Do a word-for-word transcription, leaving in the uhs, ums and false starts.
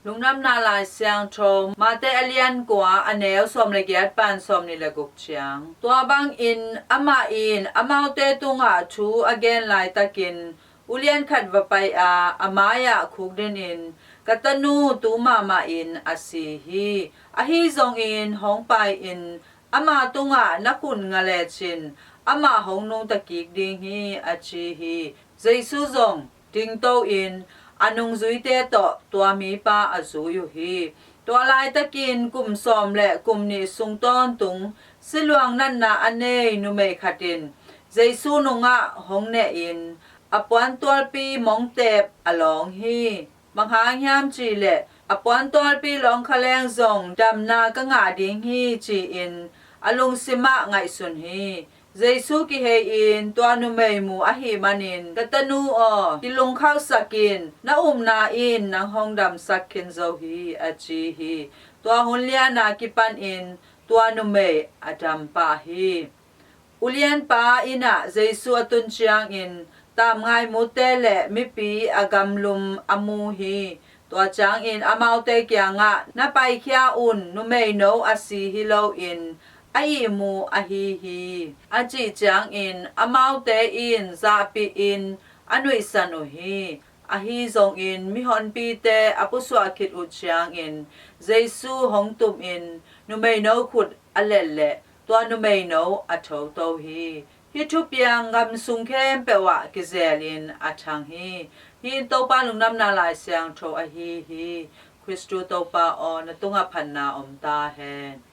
Lungdamna Lai Siangtho Mate a lian kua, a neu sawm le giat pan sawm nih le guk ciang. Tua bangin amah in amaute tungah thu a gen laitakin ulian khat va pai a, a mai-ah khukdinin, "Ka tanu tu mahmah in a si hi. Ahi zongin hong pai-in ama tungah na khut nga lecin amah hong nungta kik ding hi," a ci hi. Jesu zong dingto-in a nungzuite tawh tua mipa a zui uh hi. Tua laitakin kum sawm le kum nih sung tawntung siluang natna a nei numei khat in Jesu nungah hong nehin a puantualpi mongteep a lawng hi. Bang hang hiam cih leh, "A puantualpi lawng kha leng zong damna ka ngah ding hi," ci-in a lungsimah ngaihsun hi. Jesu kihei-in tua numei mu ahih manin, "Ka tanu aw, kilungkhauksak in, na upna in nang hong damsak khin zo hi," a ci hi. Tua hun lian a kipanin tua numei a dampah hi. Ulianpa inn ah Jesu a tun ciangin, tamngai mute le mipi a gamlum a mu hi. Tua ciangin amaute kiangah, "Na paikhia un, numeino a si hi loin a ihmu ahi hi," a cih ciangin amaute in zahpihin a nuihsan uh hi. Ahi zongin mihonpite a pusuah khit uh ciangin Jesu hong tumin numeino khut a let leh tua numeino a thoto hi. Hih thupiang gam sung khempeuh ah kizelin a thang hi. Hih in Topa Lungdamna Lai Siangtho ahi hi. Khristu Topa aw, na tungah phatna om ta hen.